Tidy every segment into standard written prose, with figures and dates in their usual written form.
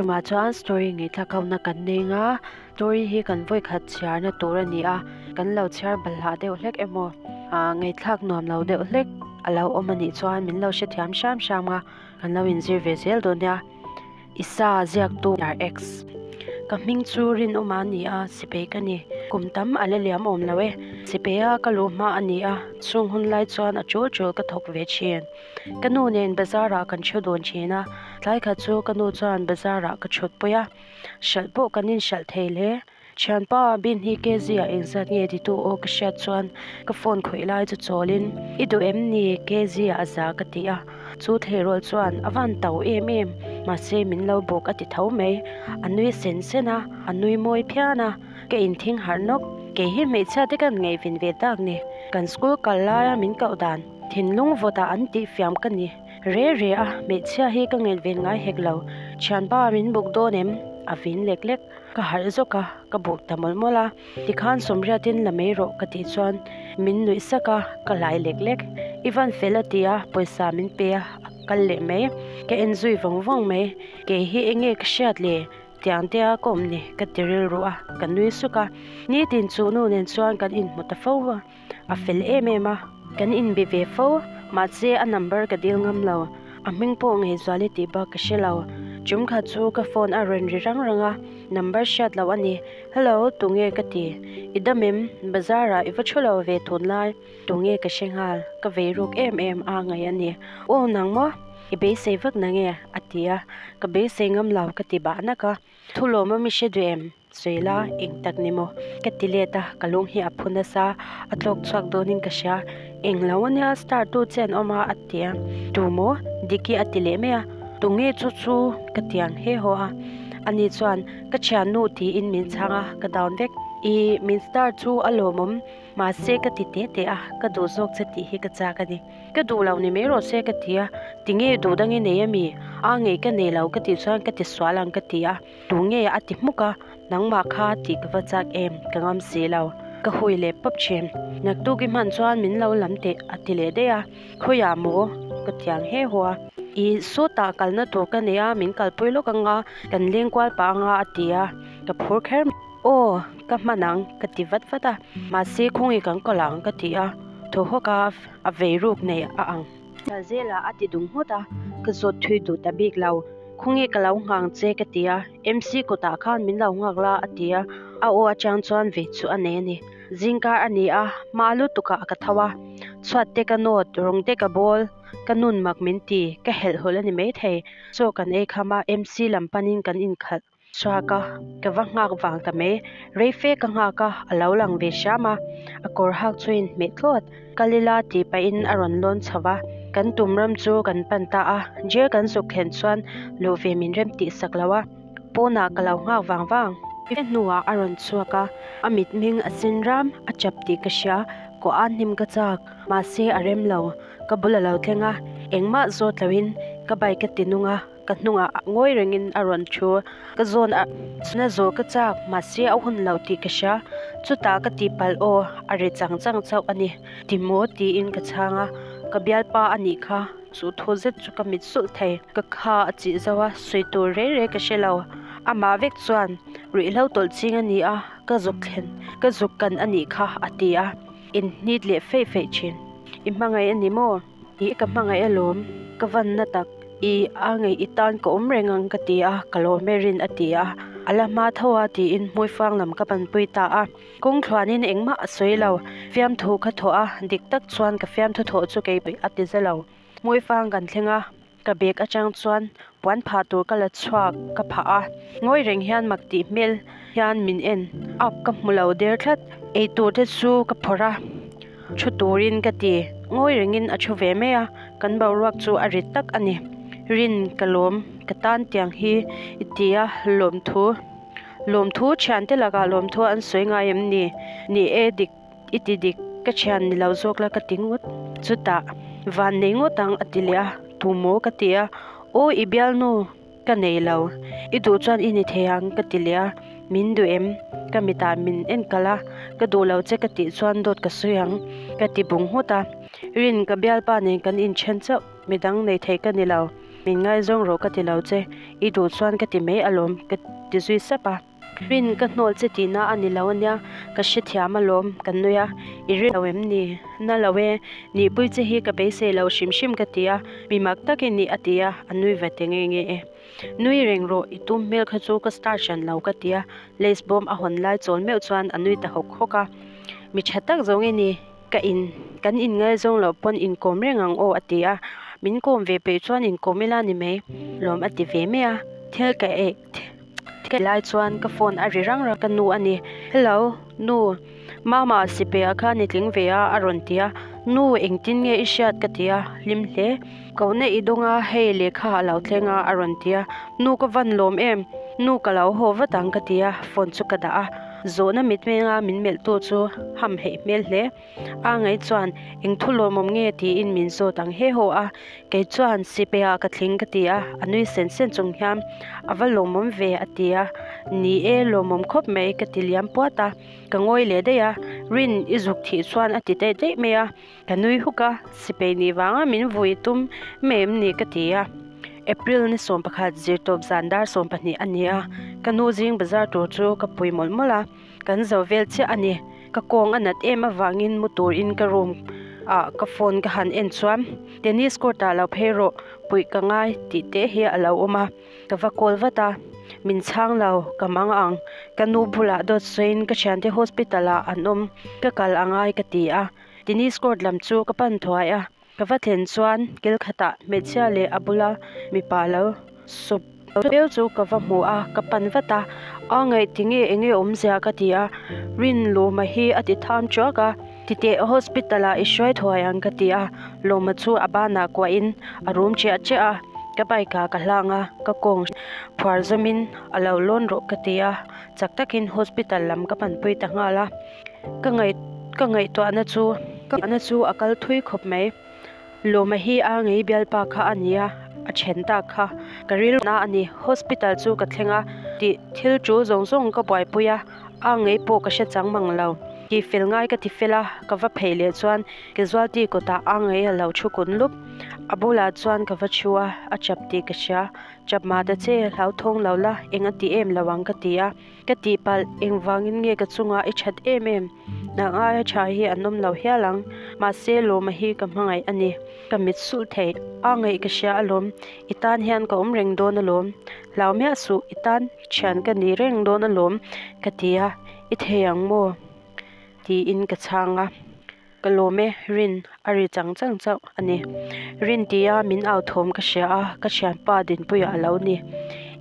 tumah chuan story ngaihthlak ho na kan nei anga story hi kan vawi khat chhiar na tur a ni a kan lo chhiar balhah deuh hlek emaw ah ngaihthlak nuam lo deuh hlek a lo awm a nih chuan min lo hrethiam hram hram a kan lo inzir ve zel dawn nia. Isa ziaktu RX. Ka hming chu Rinawma a ni a, Sipei ka ni. Kum tam a la liam awm lo e. Sipeia ka luh hma a ni a, chung hun lai chuan a tul tul ka thawk ve thin. Ka nu nen bazar ah kan thu dun thin a, tlai khat chu ka nu chuan bazar ah ka thut pui a, hralh pawh kan inhralh thei hle. Thianpa bin hi KZ ah engzat nge titu aw ka hriat chuan ka phone khawih lai chu chawlin i duh em ni KZ ah a za ka ti a, chu thleirawl chuan a van to em em mahse min lo bawk a ti tho mai, a nui sen sen a, a nui mawi phian a, ka inthing harh nawk, kei hi hmeichhia te kan ngaihven ve tak ni, kan school kal laia min koh dan thinlung vawt ah an tih fiam ka ni re re a, hmeichhia hi ka ngaihven ngai hek lo, thianpa min buk dawn em? A vin lek lek. Ka harh zawk a, ka buk ta mawlh mawlh a, tikhan sawmriatin la mai rawh ka tih chuan min nuih sak a, ka hlai lek lek. I van fel a ti a, pawisa min pe a, a kal leh mai. Ka en zui vawng vawng mai, kei hi enge ka hriat le? Tiang te a ka awm ni ka ti rilru a, ka nui suk a. Nitin chu nu nen chuan kan inhmu ta fo a, a fel em em a, kan inbe ve fo, mahse a number ka dil ngam lo. A hming pawh Ngeizuali tih bak ka hre lo. Chum khat chu ka phone a rawn ri rang rang a, number hriat loh a ni. Hello, tunge ka ti? I dam em? Bazar ah i va thu lo ve tunlai. Tunge ka hre nghal, ka vei ruk em em a ngaih a ni. Aw nang maw? I beisei vak nange? a ti a, ka beisei ngam lo ka ti bah nak a. Thu lawm a mi hre duh em? Sawi la, eng tak ni maw? Ka ti let a, ka lung hi a phu nasa, a tlawk chhuak dawnin ka hria. Eng lo ania star tu che an awm a, a ti a. Tu maw? Diki a ti leh mai a. Tunge chu chu? Ka ti ang he haw a. Ani chuan, Ka thiannu tiin min chhang a, ka down vek. Ih, min star chu a lawmawm. Mahse ka ti teh teh a, ka duh zawk che tih hi ka chak a ni. Ka duh lo ni mai rawh se ka ti a, tinge duh dang i nei a mi? A ngei ka nei lo ka tih chuan ka ti sual ang ka ti a, tu nge a ti hmuk a, nangmah kha tih ka va chak em, ka ngam si lo. Ka hui leh pawp thin. Naktuk i hman chuan min lo lam teh a ti leh daih a, khawiah maw? Ka tiang he haw a. I sawtah kalna tur ka nei a, min kalpui lawk anga kan leng kual pah anga a ti a, ka phur kher mai. Aw, ka hman ang, ka ti vat vat a. Mahse, khawnge kan kal ang, ka ti a. Thaw hawk a, a vei ruk nei a ang. Kal zelah a ti dung nghut a, ka zawt thui duh ta bik lo. Khawnge ka lo nghang che, ka ti a. MC kawtah khan min lo nghak la, a ti a. A aw atang chuan vei chu a nei a ni. Zingkar a ni a, hma lutukah ka tho a. Chhuat te ka nawt, rawng te ka bawl, ka nun mak min ti, ka helh hawlh a ni maithei. Chaw kan ei kham a, MC lam panin kan inkhalh. Chhuak a, ka va nghak vang ta mai. Rei fe ka nghak a, a lo lang ve hram a. A kawr hak chu inhmeh thlawt. Kal ila tih pahin a rawn lawn chho va. Kan tum ram chu kan pan ta a, jail kan zuk thlen chuan luh ve min rem tih sak lo a. Pawnah ka lo nghak vang vang. Fe hnuah a rawn chhuak a, a mithming a sen ram, a chap tih ka hria. Kawh a hnim ka chak, mahse a rem lo. Ka bul a lo thleng a, engmah zawt loin ka bike a ti nung a. Ka hnungah ngawi rengin a rawn thu. Ka zawn a na zawh ka chak, mahse a hun lo tih ka hria. Chutah ka tihpalh aw, a ri chang chang chauh a ni. Ti maw? tiin ka chhang a. Ka bialpa a nih kha, chu thu zet chu ka mit sulh thei. Ka kha a chih zo a, sawi tur rei rei ka hre lo. Amah vek chuan, Ruihhlo tawlh ching a ni a, ka zuk thlen, ka zuk kan a nih kha, a ti a. Inhnit leh feih feih thin. I hmangaih a ni maw? Ih ka hmangaih alawm, ka vanna tak i a ngei i tan ka awm reng ang ka ti a, ka lawm e rin a ti a, a la hma tho a tiin hmuifang lam ka panpui ta a, kawng thluanin engmah a sawi lo, fiamthu ka thawh a, dik tak chuan ka fiamthu thawh chu kei a ti za lo, hmuifang kan thleng a, ka bag atang chuan puan phah tur ka la chhuak ka phah a, ngawi reng hian mak tih hmel hian min en up ka hmu lo der tlat, eitur te chu ka phawrh a, thu turin ka ti, ngawi rengin a thu ve mai a, kan boruak chu a rit tak a ni, rin ka lawm ka tan tiang hi i ti a, lawmthu lawmthu thiante lakah lawmthu an sawi ngai em ni, ni e dik. I ti dik, ka thian ni lo zawk la ka ti ngawt. Chutah, van nei ngawt ang a ti leh a, tu maw ka ti a, aw i bialnu ka nei lo, i duh chuan i ni thei ang ka ti leh a, min duh em? Ka mitah min en kalh a, ka duh lo che ka tih chuan dawt ka sawi ang ka ti bung nghut a, Rin ka bialpa nen kan inthen chauh, midang nei thei ka ni lo. Min ngaizawng rawh ka ti lo che, i duh chuan ka ti mai alawm ka ti zui sap a. Rin ka hnawl che tihna a ni lo ania, ka hrethiam alawm ka nui a, i rin lo em ni? Na lo e, nihpui che hi ka beisei lo hrim hrim ka ti a, mi mak tak i nih a ti a, a nui ve te nge nge e. Nui reng rawh, i tum hmel kha chu ka star hran lo ka ti a, lace bawm a hawn lai chawl meuh chuan a nui ta hawk hawk a, mi tha tak zawng i ni. Ka in, kan in ngaizawng loh pawn inkawm reng ang aw a ti a, min kawm ve peih chuan inkawm ila ni mai lawm a ti ve mai a, thil ka ei ka lai chuan ka phone a ri rang rang ka nu a ni, Hello, nu, Mama sipeia kha ni tling ve a a rawn ti a, Nu engtin nge i hriat ka ti a, hlim hle, kohna i dawng a, hei lehkha a lo thleng a a rawn ti a, Nu ka van lawm em, nu ka lo haw vat ang ka ti a, phone chu ka dah a. Zawhna mitmenga min melhtu chu ham heih hmel hle. A ngaih chuan eng thu lawmawm nge tiin min zawt ang he haw a, kei chuan sipeia ka thling ka ti a, a nui sen sen chung hian a va lawmawm ve a ti a, ni e lawmawm khawp mai ka ti liam puat a, ka ngawi leh daih a, Rin i zuk thih chuan a ti daih daih mai a, ka nui huk a, sipei nih vanga min vui tum mai em ni ka ti a. April ni 11 zirtawp zan dar 12 a ni a, ka nu zing bazar tur chu ka pui mawlh mawlh a, kan zo vel chiah a ni. Ka kawng a nat em avangin mu turin ka room ah ka phone ka han en chuan tennis court ah lo phei rawh puih ka ngai tih te hi a lo awm a, ka va call vat a, min chhang lo ka mang ang, ka nu bulah dawt sawiin ka thiante hospital ah an awm ka kal a ngai ka ti a, tennis court lam chu ka pan thuai a. Ka va thlen chuan kil khatah hmeichhia leh a bula mipa lo sawp viau chu ka va hmu a, ka pan vat a, a ngaih tinge enge awmzia ka ti a, Rin Lawma hi a ti tham tuak a, titeh hospital ah i hruai thuai ang ka ti a, Lawma chu a banah kuahin a rum chiah chiah a, ka bike ah ka hlang a, ka kawng phuar zawmin a lo lawn rawh ka ti a, chak takin hospital lam ka panpui ta nghal a. Ka ngaih ka ngaihtuahna chu ka na chu a kal thui khawp mai. Lawma hi a ngei bialpa kha a ni a, a then tak kha ka rilru a ni. Hospital chu ka thleng a, tih thil tul zawng zawng ka buaipui a, a ngei pawh ka hre chang mang lo. Tih fel ngai ka ti fel a, ka va phei leh chuan casualty kawtah a ngei a lo thu kun lup. A bulah chuan ka va thu a, a chap tih ka hria. Chap mah ta che, hlauthawng lo la, eng a ti em lo ang ka ti a. Ka tihpalh, engvangin nge ka chungah i that em em? Nang aia tha hi an awm lo hial ang. Mahse, Lawma hi ka hmangaih a ni. Ka mit sulh thei. A ngaih ka hria alawm. I tan hian ka awm reng dawn alawm. Hlau miah suh, i tan thian ka ni reng dawn alawm, ka ti a. I thei ang maw? tiin ka chhang a. Ka lawm e, Rin, a ri chang chang chauh a ni. Rin tia min au thawm ka hria a, ka thianpa Dinpuia a lo ni.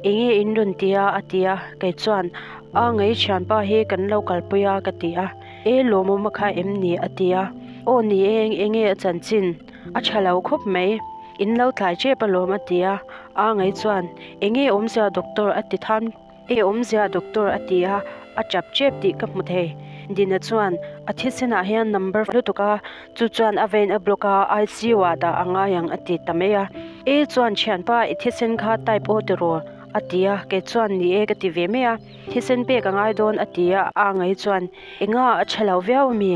Enge in rawn ti a? a ti a, kei chuan, A ngei thianpa hi kan lo kalpui a ka ti a. E lawmawm a kha em ni? a ti a. Aw ni e, enge a chanchin? A tha lo khawp mai. In lo tlai tep alawm a ti a. A ngei chuan, Enge awmzia doctor? a ti than. Ei awmzia doctor a ti a, a chap chep tih ka hmu thei. Dina chuan a thisenah hian number lutuk a, chu chuan a vein a block a, ICU ah dah a ngai ang a ti ta mai a. Ei chuan thianpa i thisen kha type O tiraw? a ti a, kei chuan ni e ka ti ve mai a, thisen pek a ngai dawn a ti a, a ngai chuan enga a tha lo viau ami?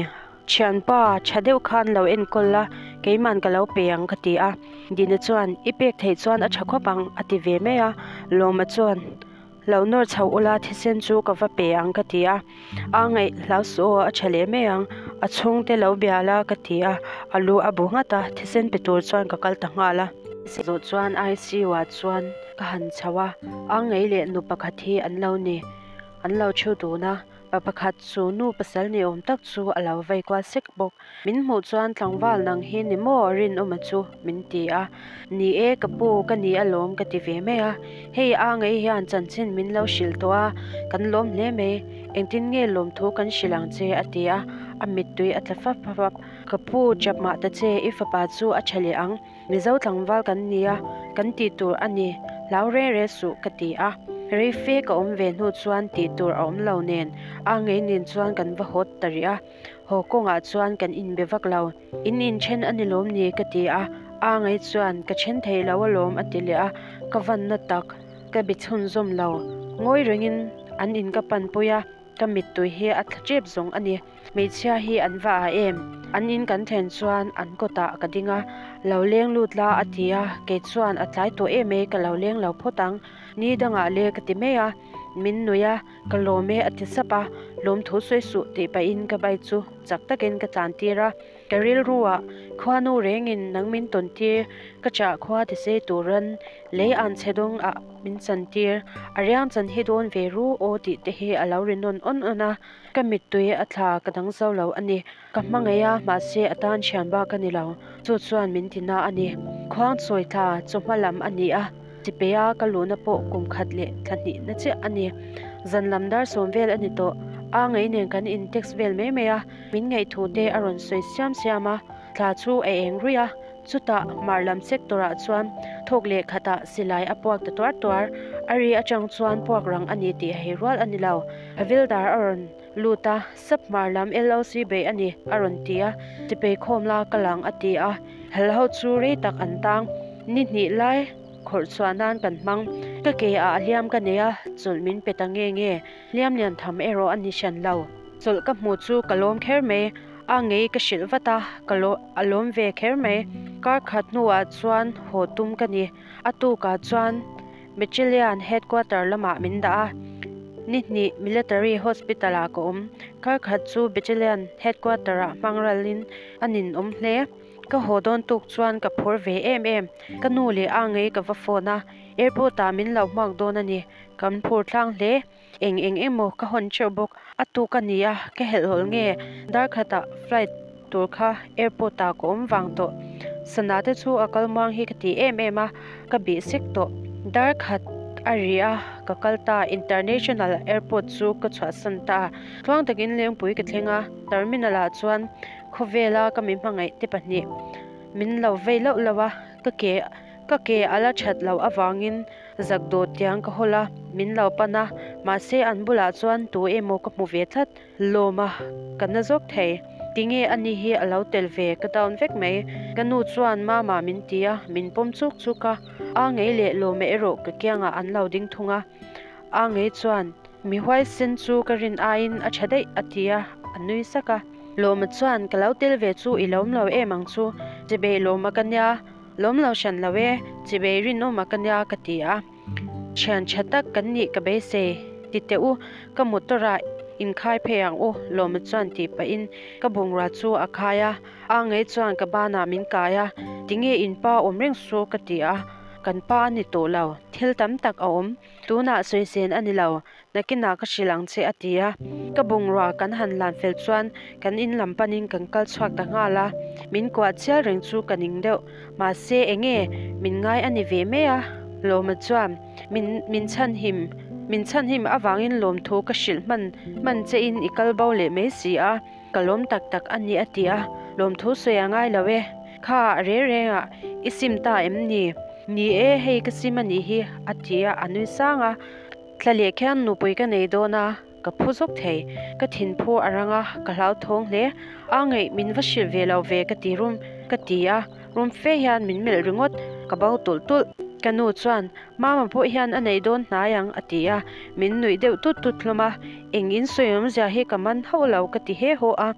Thianpa, tha deuh khan lo enkawl la, keiman ka lo pe ang ka ti a. Dina chuan, I pek theih chuan a tha khawp ang, a ti ve mai a. Lawma chuan, Lo nawr chho ula, thisen chu ka va pe ang ka ti a. A ngaih hlau suh aw, a tha leh mai ang, a chhungte lo bia la ka ti a. A lu a bu nghat a, thisen pe tur chuan ka kal ta nghal a. Zawh chuan ICU ah chuan ka han chho a, a ngei leh nu pakhat hi an lo ni, an lo thu dun a. Pa pakhat chu nu pasal ni awm tak chu a lo vei kual sek bawk. Min hmuh chuan tlangval nang hi ni maw Rinawma chu min ti a. Ni e ka pu ka ni alawm ka ti ve mai a. Hei a ngei hian chanchin min lo hrilh tawh a, kan lawm hle mai. Engtin nge lawmthu kan hrilh ang che a ti a, a mittui a tla fap fap a. Ka pu chap mah ta che i fapa chu a tha leh ang. Mizo tlangval kan nia, kan tih tur a ni, hlau reng reng suh ka ti a. Rei fe ka awm ve hnu chuan tih tur a awm lo nen, a ngei nen chuan kan va hawt ta rih a. Haw kawngah chuan kan inbe vak lo. In inthen a ni lawm ni ka ti a, a ngei chuan ka then thei lo alawm a ti leh a, ka vanna tak ka be chhunzawm lo. Ngawi rengin an in ka panpui a. Ka mittui hi a tla tep zawng a ni. Hmeichhia hi an va ah em? An in kan thlen chuan an kawtah ka ding a, Lo leng lut la a ti a, kei chuan a tlai tawh em e, ka lo leng lo phawt ang, ni dangah le ka ti mai a, min nuih a, ka lawm e a ti sap a, lawmthu sawi suh tih pahin ka bike chu chak takin ka tlan tir a, ka rilru ah khuanu rengin nang min tawn tir, ka chah khua ti sei turin lei an chhe dawng ah min chan tir, a riang chan hi dawn ve ru aw tih te hi a lo ri nawn awn awn a. Ka mittui a thla ka dang zo lo a ni. Ka hmangaih a, mahse a tan thian bak a ni lo. Chu chuan min ti na a ni. Khuang chawi thla chawhma lam a ni a, Chipeia ka luhna pawh kum khat leh thla hnihna chiah a ni. Zan lam dar sawm vel a ni tawh. A ngei nen kan in text vel mai mai a, min ngaih te a rawn sawi siam siam a, thla chu a eng ruih a. Chutah hmar lam sector ah chuan thawk leh khatah silai a puak ta tuar tuar. A ri atang chuan puak rang a ni tih hei rual a ni lo. Havildar a rawn lut a, Sap hmar lam LOC beih a ni a rawn ti a, Chipei khawm la ka lang a ti a. Hel ho chu rei tak an tang. Ni hnih lai khawrh chhuah nan kan hmang. Ka ke ah a hliam ka nei a, chawlh min pe ta nge nge. Hliam lian tham erawh a ni hran lo. Chawlh ka hmuh chu ka lawm kher mai. A ngei ka hrilh vat a, ka lo a lawm ve kher mai. Kar khat hnuah chuan haw tum ka ni. A tukah chuan Battalion headquarter lamah min dah a, ni hnih Military Hospital ah ka awm. Kar khat chu Battalion headquarter ah hmang ralin a ninawm hle. Ka haw dawn tuk chuan ka phur ve em em. Ka nu leh a ngei ka va phone a, airport ah min lo hmuak dawn a ni. Kan phur tlang hle. Eng eng emaw ka hawn teuh bawk. A tuk a ni a, ka helh hawlh nge? Dar khatah flight tur kha airport ah ka awm vang tawh. Sana te chu a kal muang hi ka ti em em a, ka bih sek tawh. Dar khat a ri a, ka kal ta. International airport chu ka chhuahsan ta a. Tluang takin Lengpui ka thleng a, terminal ah chuan khawvela ka mi hmangaih te pahnih min lo vei loh loh a, ka ke ka ke a la that loh avangin Zak dawt tiang ka hawl a, min lo pan a, mahse an bulah chuan tu emaw ka hmu ve tlat. Lawm a, ka na zawk thei. Tinge ani hi a lo tel ve, ka down vek mai. Ka nu chuan Mama min ti a, min pawm chuk chuk a. A ngei leh Lawma erawh ka kiangah an lo ding thung a. A ngei chuan, Mi huaisen chu ka rin aiin a tha daih a ti a, a nui sak a. Lawma chuan, Ka lo tel ve chu i lawm lo em ang chu, chibei Lawma ka nia. Lawm lo hran lo e, chibei rinawm a ka nia ka ti a. Thian tha tak kan nih ka beisei, ti teh u, ka motor ah inkhai phei ang u, Lawma chuan tih pahin ka bungrua chu a khai a, a ngei chuan ka banah min kai a, tinge in pa awm reng su ka ti a, kan pa a ni tawh lo, thil tam tak a awm, tunah sawisen a ni lo, Nakinah ka hrilh ang che a ti a, ka bungrua kan han hlan fel chuan kan in lam panin kan kal chhuak ta nghal a, min kuah chial reng chu ka ning deuh. Mahse enge min ngai a ni ve mai a, Lawma chuan min min chhanhim min chhanhim avangin lawmthu ka hrilh hman hman che in i kal bo leh mai si a, ka lawm tak tak a ni a ti a, lawmthu sawi a ngai lo e, kha a reng rengah i sim ta em ni? Ni e, hei ka sim a nih hi a ti a, a nui sang a. Thla leh khian nupui ka nei dawn a, ka phu zawk thei. Ka thinphu a rang a, ka hlauthawng hle. A ngaih min va hrilh ve lo ve ka ti rum ka ti a, rum fe hian min melh ringawt, ka bo tulh tulh. Ka nu chuan, Mama pawh hian a nei dawn hnai ang a ti a, min nuih deuh tut tut hlawm a, eng in sawi awmzia hi ka man hauh lo ka ti he haw a.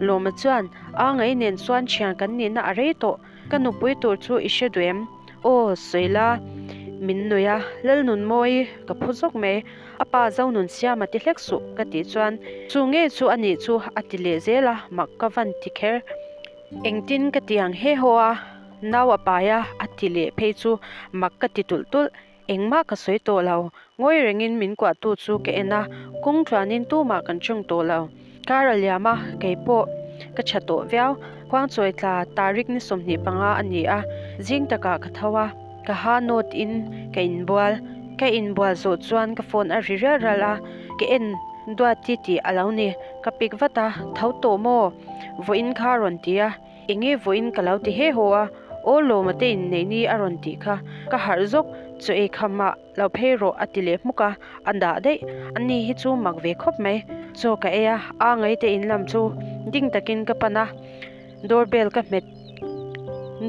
Lawma chuan, A ngaih nen chuan thian kan nihna a rei tawh. Ka nupui tur chu i hre duh em? Aw, sawi la, min nui a, Lalnunmawi ka phu zawk mai, a pa Zonun siam a ti hlek suh ka tih chuan chu ngei chu a nih chu a ti leh zel a, mak ka van ti kher. Engtin ka ti ang he haw a, nau a pai a a ti leh phei chu mak ka ti tulh tulh. Engmah ka sawi tawh lo, ngawi rengin min kuahtu chu ka en a, kawng tluanin tumah kan tawng tawh lo. Kar a liam a, kei pawh ka tha tawh viau. Khuangchawi tla tarik ni 25 a ni a, zing takah ka tho a, ka ha nawt in ka inbual. Ka inbual zawh chuan ka phone a ri rial rial a, ka en duat ti tih a lo ni. Ka pick vat a, tho tawh maw? Vawiin kha a rawn ti a. Enge vawiin ka lo ti he haw a, aw lawma te inneih ni a rawn tih kha ka harh zawk, chaw ei khamah lo phei rawh a ti leh hmuk a, a dah daih, a ni hi chu mak ve khawp mai, chaw ka ei a, a ngei te in lam chu ding takin ka pan a, door bell ka hmet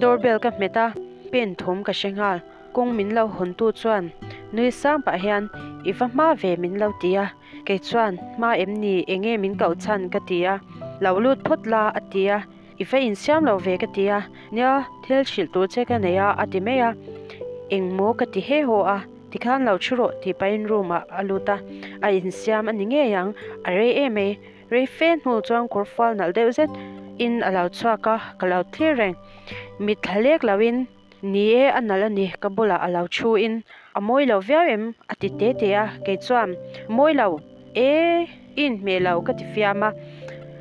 door bell ka hmet a. Pen thawm ka hre nghal. Kawng min lo hawntu chuan nui sang pah hian i va hma ve min lo ti a, kei chuan hma em ni enge min koh chhan ka ti a, lo lut phawt la a ti a, i va insiam lo ve ka ti a, nia thil hrilh tur che ka nei a a ti mai a, eng maw ka ti he haw a, tikhan lo thu rawh tih pahin room ah a lut a, a insiam a ni ngei ang, a rei em mai. Rei fe hnu chuan kawr fual nalh deuh zet in a lo chhuak a, ka lo thlir reng. Mit thla lek lo in, Ni e, a nalh a ni, ka bulah a lo thu in, A mawi lo viau em? a ti te te a, kei chuan, Mawi lo e, i inhmeh lo ka ti fiam a,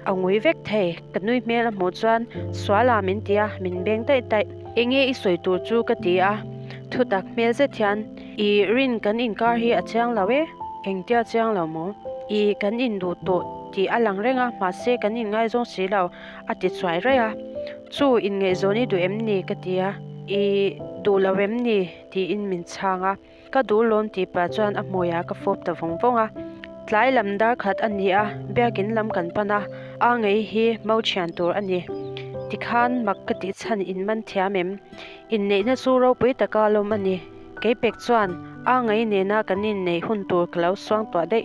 a ngui vek thei, ka nui hmel a hmuh chuan sual ah min ti a, min beng taih taih. Enge i sawi tur chu ka ti a, thutak hmel zet hian, I rin kan inkar hi a chiang lo e, engtia chiang lo maw? I kan induh tawh tih a lang reng a, mahse kan inngaizawng si lo, a ti chuai raih a. Chu inngaihzawn i duh em ni? ka ti a. I duh lo em ni? tiin min chhang a. Ka duh lawm tih pah chuan a hmuiah ka fawp ta vawng vawng a. Tlai lam dar khat a ni a, biakin lam kan pan a, a ngei hi mau thian tur a ni. Tikhan mak ka tih chhan in man thiam em? Inneihna chu ropui taka lawm a ni. Keipek chuan a ngei nena kan inneih hun tur ka lo suang tuah daih.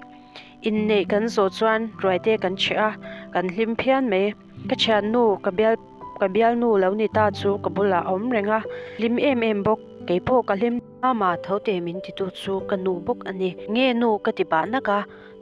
Inneih kan zawh chuan ruaite kan chheh a, kan hlim phian mai. Ka thiannu ka bial ka bialnu lo ni ta chu ka bulah a awm reng a, hlim em em bawk. Keipawh ka hlim. Mama tho teh min titu chu ka nu bawk a ni. Nge nu ka ti bah nak a,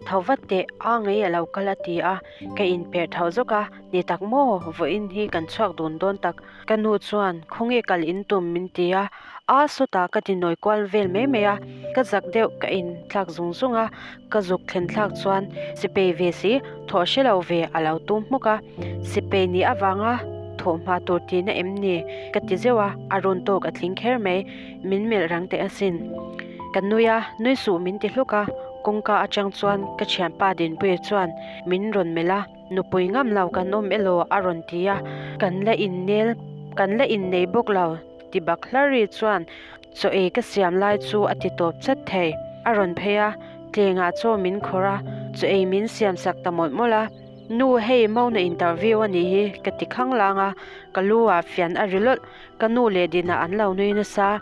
tho vat teh a ngei a lo kal a ti a, ka inperh tho zawk a, ni tak maw vawiin hi kan chhuak dun dawn tak. Ka nu chuan khawnge kal in tum min ti a, a sawtah ka ti nawi kual vel mai mai a, ka zak deuh ka in thlak zung zung a, ka zuk thlen thlak chuan sipei ve si thawh hre lo ve a lo tum hmuk a, sipei nih avanga thawh hma tur tihna em ni ka ti zeuh a, a rawn tawk a tling kher mai, min melh rang teh asin. Ka nui a, nui suh min ti hluk a, kawngka atang chuan ka thianpa Dinpuia chuan min rawn melh a. Nupui ngam lo kan awm elaw a rawn ti a, kan la innel, kan la innei bawk lo ti bak hlar ri chuan chaw ei ka siam lai chu a ti tawp chat thei. A rawn phei a, tlengah chaw min khawrh a, chaw ei min siam sak ta mawlh mawlh a. Nu hei Mona interview a nih hi ka ti khang lang a, ka lu ah fian a ri lawlh, ka nu leh Dina an lo nui nasa.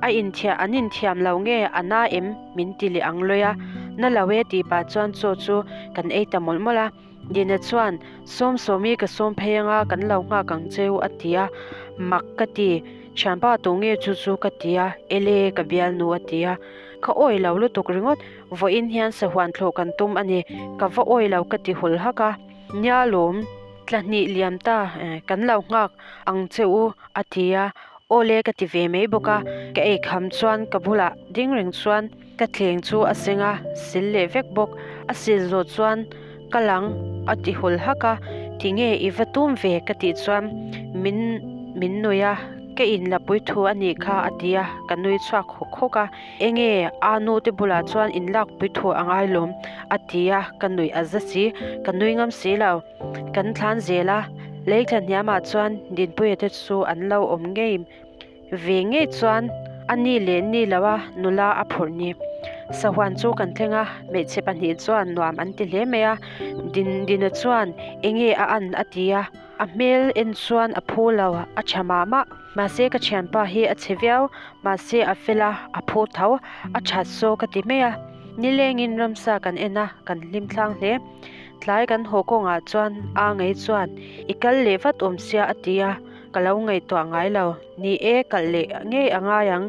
A inthiah an inthiam lo nge a na em min ti leh ang lawi a, na lo e tih pah chuan chaw chu kan ei ta mawlh mawlh a. Dina chuan, Sawmsawmi ka sawm phei anga kan lo nghak ang cheu a ti a, mak ka ti, thianpa tu nge chu chu ka ti a, ele ka bialnu a ti a, ka awi lo lutuk ringawt, vawiin hian sahuan thlawh kan tum a ni, ka va awi lo ka ti hul hak a, nia lawm, tla hnih liam ta kan lo nghak ang che u a ti a, awle ka ti ve mai bawk a, ka ei kham chuan ka bulah ding reng chuan ka thleng chu a seng a, sil leh vek bawk, a sil zawh chuan ka lang a ti hul hak a, tinge i va tum ve ka tih chuan min min nui a, ka inlapui thu a nih kha a ti a, ka nui chhuak hawk hawk a, enge a nu te bulah chuan inlakpui thu a ngai lawm a ti a, ka nuih a za si, ka nui ngam si lo. Kan thlan zel a, lei thla hniamah chuan Dinpuia te chu an lo awm ngei ve ngei chuan a ni leh ni lo a nula a phurh ni. Sahuan chu kan thleng a, hmeichhe pahnih chuan nuam an ti hle mai a, Din Dina chuan enge a an a ti a, a hmel en chuan a phu lo, a tha mah mah. Mahse ka thianpa hi a chhe viau, mahse a fel a, a phu tho, a that saw ka ti mai a. Nilengin ramsa kan en a, kan hlim thlang hle. Tlai kan haw kawngah chuan a ngei chuan i kal leh vat awm sia a ti a, ka lo ngaihtuah ngai lo. Ni e, kalh leh ngei a ngai ang.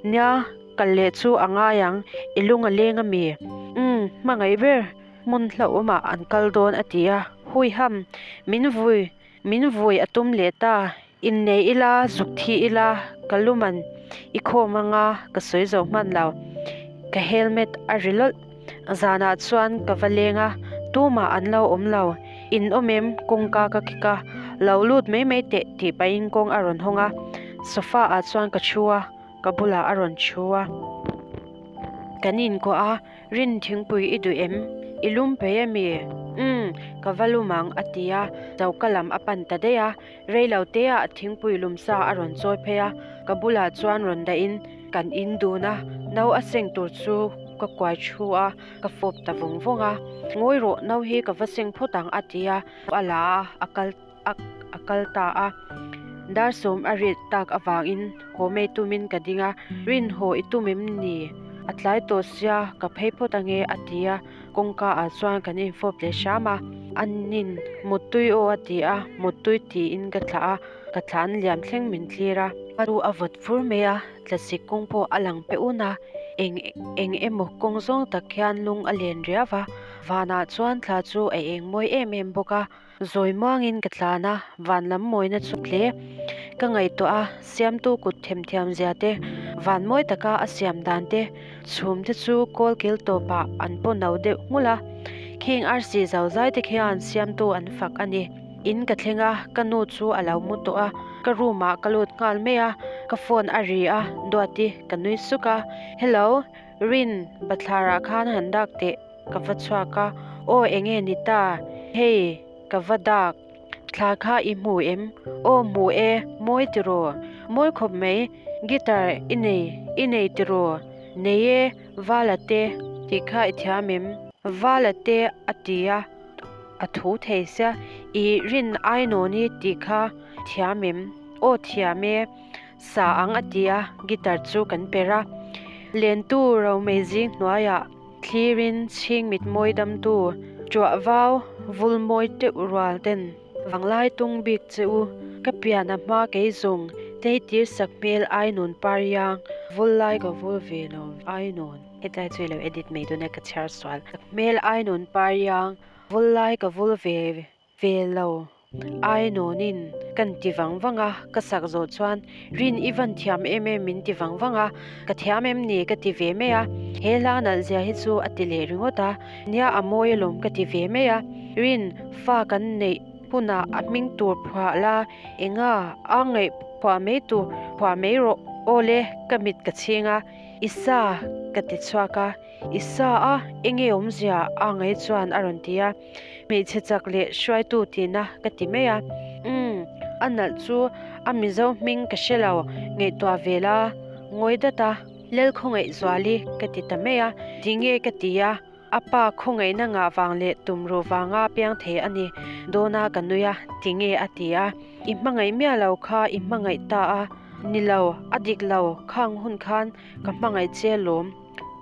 Nia, kalh leh chu a ngai ang, i lung a leng ami? Umm, hmangaih ber, hmun hlauhawmah an kal dawn a ti a. Huiham, min vui, min vui a tum leh ta. Innei ila, zuk thi ila, ka luman i khawm anga ka sawi zo hman lo. Ka helmet a ri lawlh. Zanah chuan ka va leng a, tumah an lo awm lo. In awm em? Kawngka ka kik a, lo lut mai mai teh tih pahin kawng a rawn hawng a. Sofa ah chuan ka thu a, ka bulah a rawn thu a. Kan inkuah a, Rin thingpui i duh em? I lum peih ami? Umm, ka va lum ang a ti a, choka lam a pan ta daih a. Rei lo te ah thingpui lum sa a rawn chawi phei a, ka bulah chuan rawn dah in kan in dun a, no a seng tur chu ka kuai thu a, ka fawp ta vawng vawng a. Ngawi rawh, no hi ka va seng phawt ang a ti a, a la a, a kal a kal ta a. Dar sawm a rit tak avangin haw mai tumin ka ding a, Rin haw i tum em ni? A tlai tawh sia, ka phei phawt ange a ti a, kawngka ah chuan kan infawp leh hram a. Anin Muttui aw a ti a, Muttui tiin ka thlah a, ka thlan liam thleng min thlir a. A lu a vawt fur mai a, tlasik kawng pawh a lang pe un a, eng eng emaw kawng zawng tak hian lung a len riau va, vanah chuan thla chu a eng mawi em em bawk a. Zawi muangin ka tlan a, van lam mawina chu hle. Ka ngaihtuah a, siamtu kut themthiam zia te, van mawi taka a siam dan te, chhum te chu kawl kil tawpah an paw no deuh nghulh a. Khing arsi zo zai te khian siamtu an fak a ni. In ka thleng a, ka nu chu a lo mu tawh a, ka room ah ka lut nghal mai a, ka phone a ri a, Duati ka nui suk a, Hello, Rin, bathlarah khan han dak teh. Ka va chhuak a, Aw enge ni ta? Hei, ka va dak. Thla kha i hmu em? Aw hmu e, mawi tiraw? Mawi khawp mai, guitar i nei, i nei tiraw? Nei e, Vala te tih kha i thiam em? Vala te a ti a, a thu thei sia, I rin Ainawni tih kha thiam em? Aw thiam e. Sa ang a ti a, guitar chu kan per a. Lentu Romei zing hnuaiah thlirin chhing mit mawi damtu ṭuah vau vul mawi teuh rual ten vanglai tung bik che u. Ka pian a hma kei zawng tleitir sak hmel ai nawn par iang vul lai ka vul ve lo ai nawn. Hetlai chu i lo edit mai dawn e ka chhiar sual. Hmel ai nawn par iang vul lai ka vul ve Ve lo, ai nawnin kan ti vang vang a, ka sak zawh chuan Rin i van thiam em em min ti vang vang a, ka thiam em ni ka ti ve mai a, he hla nalh zia hi chu a ti leh ringawt a, nia a mawi alawm ka ti ve mai a, Rin fa kan neih hunah a hming tur phuah la, enga a ngaih phuah mai tur phuah mai rawh aw le ka mit ka chhing a, i sa ka ti chhuak a. I sa a, enge awmzia a ngai chuan a rawn ti a, hmeichhe chak leh hruaitu tihna ka ti mai a. Umm, a nalh chu a Mizo hming ka hre lo, ngaihtuah ve la, ngawi dat a, Lelkhawngaih Zuali ka ti ta mai a, tinge ka ti a, a pa khawngaihna ngah vang leh tumruh vanga piang thei a ni dawn a ka nui a, tinge a ti a, i hmangaih miah lo kha i hmangaih ta a, ni lo, a dik lo, khang hun khan ka hmangaih che lawm.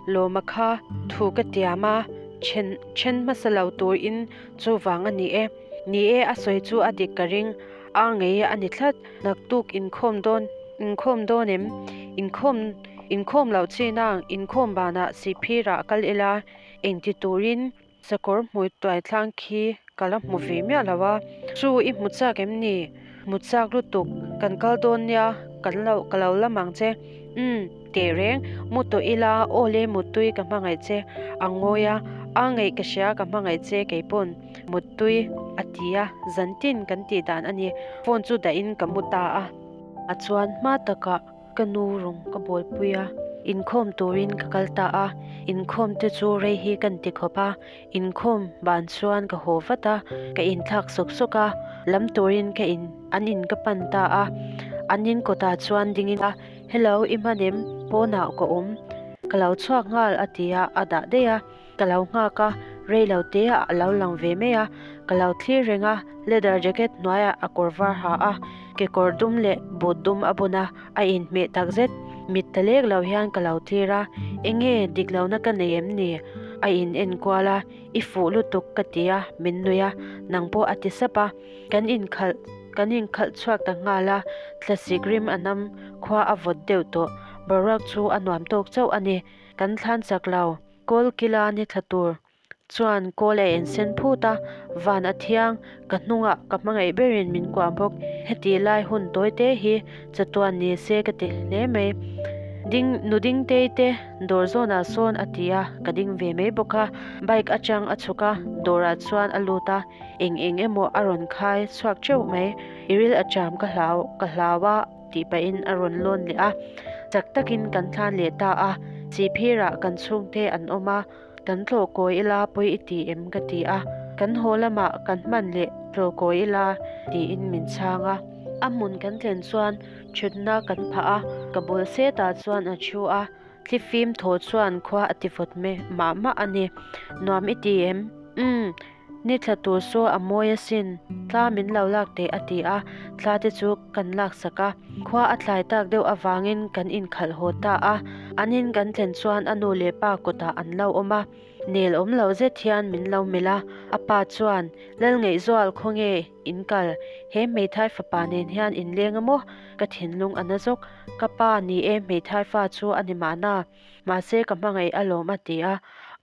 Lawma kha thu ka tiam a, then then hmasa lo turin chuvang a ni e. Ni e, a sawi chu a dik ka ring, a ngei a ni tlat. Naktuk inkhawm dawn, inkhawm dawn em? Inkhawm, inkhawm loh chinang, inkhawm banah Sihphirah kal ila, engti turin? Sakawr hmui tuai thlang khi ka la hmu ve miah lo a, Chu i hmu chak em ni? Hmu chak lutuk, kan kal dawn nia, kan lo ka lo lam ang che. Umm, teh reng, mu tawh ila, aw le muttui ka hmangaih che a ngawi a, a ngaih ka hria ka hmangaih che kei pawn muttui a ti a, zantin kan tih dan a ni, phone chu dahin ka mu ta a. A chuan hma takah Ka nu rawng ka bawlpui a, inkhawm turin ka kal ta a, inkhawm te chu rei hi kan ti khawp a, inkhawm ban chuan ka haw vat a, ka inthlak sawk sawk a, lam turin ka in an in ka pan ta a, an in kawtah chuan dingin a, Hello, i hman em? Pawnah ka awm, ka lo chhuak nghal a ti a, a dah daih a. Ka lo nghak a, rei lo te ah a lo lang ve mai a, ka lo thlir reng a, leather jacket hnuaiah a kawr var ha a, kekawr dum leh boot dum a bun a, a inhmeh tak zet. Mit ta lek lo hian ka lo thlir a, enge dik lohna ka nei em ni? A in en kual a, i fuh lutuk ka ti a, min nui a, nang pawh a ti sap a, kan inkhalh kan inkhalh chhuak ta nghal a, thlasik rim a nam khua a vawt deuh tawh, boruak chu a nuam tawk chauh a ni, kan thlan chak lo. Kawl kila ni thla tur chuan kawl a en sen phut a, van a thiang, ka hnungah ka hmangaih berin min kuah bawk. Heti lai hun tawi te hi chatuan ni se ka ti hle mai. Ding nu ding tei te dawr zawnah sawn a ti a, ka ding ve mai bawk a. Bike atang a chhuk a, dawrah chuan a lut a, eng eng emaw a rawn khai chhuak teuh mai. I ril a cham ka hlau ka hlau a. Tih pahin a rawn lawn leh a, chak takin kan thlan leh ta a, Sihphirah kan chhungte an awm a, kan tlawh kawi ila pawi i ti em ka ti a, kan haw lamah kan hman leh tlawh kawi ila tiin min chhang a. A hmun kan thlen chuan thutna kan phah a, ka bul setah chuan a thu a, thlifim thaw chuan khua a ti vawt mah mah a ni. Nuam i ti em? Umm. Ni thla tur saw a mawi asin, thla min lo lak teh a ti a, thla te chu kan laksak a. Khua a tlai tak deuh avangin kan inkhalh haw ta a, an in kan thlen chuan a nu leh pa kawtah an lo awm a, nel awm lo zet hian min lo melh a, a pa chuan, Lalngaihzual khawnge in kal? He hmeithai fapa nen hian in leng a maw? Ka thinlung a na zawk, ka pa ni e hmeithai fa chu a ni mahna. Mahse ka hmangaih alawm a ti a.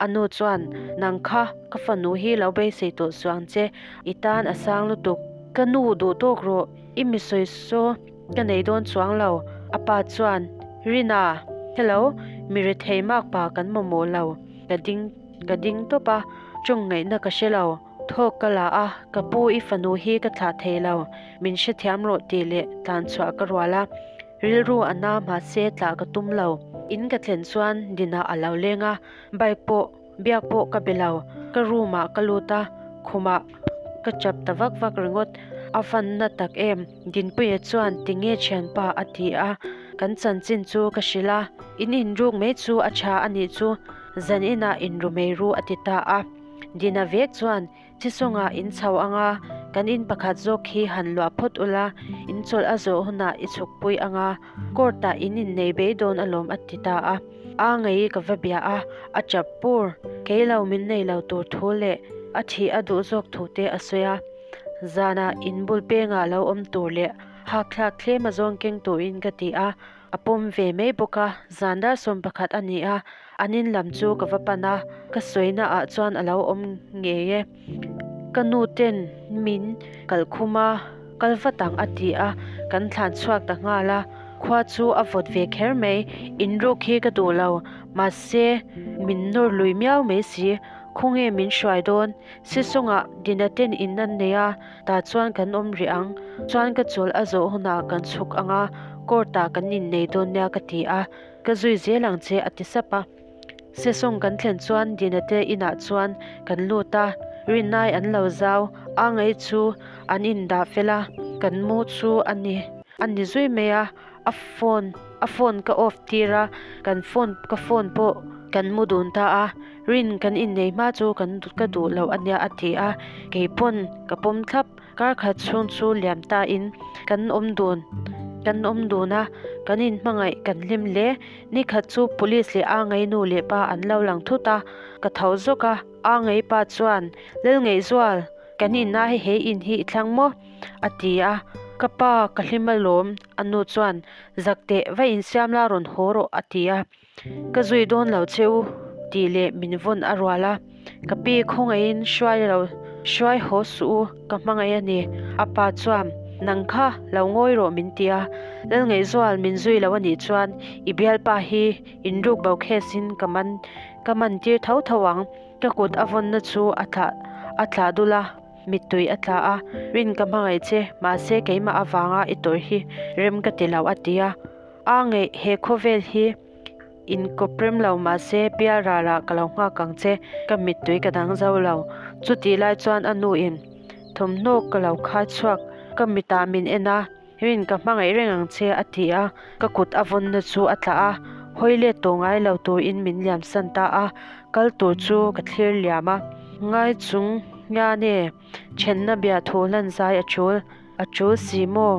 A nu chuan, Nang kha, ka fanu hi lo beisei tawh suh ang che, i tan a sang lutuk. Ka nu duh tawk rawh, i mi sawi saw ka nei dawn chuang lo. A pa chuan, Rina, hello, mi rethei mak pa kan mamawh lo. Ka ding ka ding tawp a, tawng ngaihna ka hre lo. Thawk ka la a, ka pu i fanu hi ka thlah thei lo, min hrethiam rawh tih leh tlan chhuah ka rual a. Rilru a na mahse tlah ka tum lo. In ka thlen chuan dinah a lo leng a, bike pawh biak pawh ka be lo. Ka room ah ka lut a, khumah ka chap ta vak vak ringawt. A van na tak em? Dinpuia chuan tinge thianpa a ti a, kan chanchin chu ka hrilh a, in inruk mai chu a tha a nih chu, zan inah inru mai ru a ti ta a. Dina vek chuan Chisawngah in chho ang a, kan in pakhat zawk hi han luah phawt ula, in chawlh a zawh hunah i chhukpui ang a, court-ah in innei bei dawn alawm a ti ta a. A ngei ka va bia a, a chap pur, kei lo min nei lo tur thu leh a thih a duh zawk thu te a sawi a. Zanah in bul pengah lo awm tur leh hakthlak thlem a zawng keng turin ka ti a, A pawm ve mai bawk a, zan dar 11 a ni a, an in lam chu ka va pan a, ka sawina ah chuan a lo awm ngei e. Ka nu ten min kalh khum a, kal vat ang a ti a, kan thlan chhuak ta nghal a, khua chu a vawt ve kher mai, inruk hi ka duh lo, mahse min nawr lui miau mai si, khawnge min hruai dawn, Sisawngah Dina ten in an nei a, tah chuan kan awm rih ang, chuan ka chawlh a zawh hunah kan chhuk ang a, court ah kan innei dawn nia ka ti a, ka zui zel ang che a ti sap a. Sesawng kan thlen chuan Dina te inah chuan kan lut a, Rinnai an lo zau, a ngei chu an indah fel a, kan mu chu a ni a ni zui mai a, a phone a phone ka off tir a, kan phone ka phone pawh kan mu dun ta a, Rin kan innei hma chu kan ka duh loh a nia a ti a, kei pawn ka pawm thlap, kar khat chhung chu liam ta in kan awm dun kan awm dun a, kan inhmangaih kan hlim hle, ni khat chu police leh a ngei nu leh pa an lo lang thut a, ka tho zawk a, a ngei pa chuan Lalngeihzual kan inna hi he in hi i thlang maw? A ti a, Ka pa, ka hlim alawm, a nu chuan, Zak teh, va insiam la rawn haw rawh, a ti a. Ka zui dawn lo che u, tih leh min vawn a rual a. Ka pi khawngaihin hruai lo, hruai haw suh u, ka hmangaih a ni. A pa chuan, Nang kha, lo ngawi rawh min ti a. Lalngaihzual min zui lo a nih chuan i bialpa hi inruk bo case-in ka man, ka man tir tho tho ang. Ka kut a vawnna chu a thlah, a thlah dul a. Mittui a tla a, Rin ka hmangaih che, mahse keimah avanga i tawrh hi rem ka ti lo a ti a. A ngeih, he khawvel hi inkawp rem lo mahse pial ralah ka lo nghak ang che, ka mittui ka dang zo lo. Chutih lai chuan a nuin thawmhnaw ka lo khai chhuak, ka mitah min en a, Rin ka hmangaih reng ang che a ti a, ka kut a vawnna chu a tla a, hawi let tawh ngai lo turin min liamsan ta a, kal tur chu ka thlir liam a. Ngai chung hian e, thenna biahthu hlan zai a tul, a tul si maw?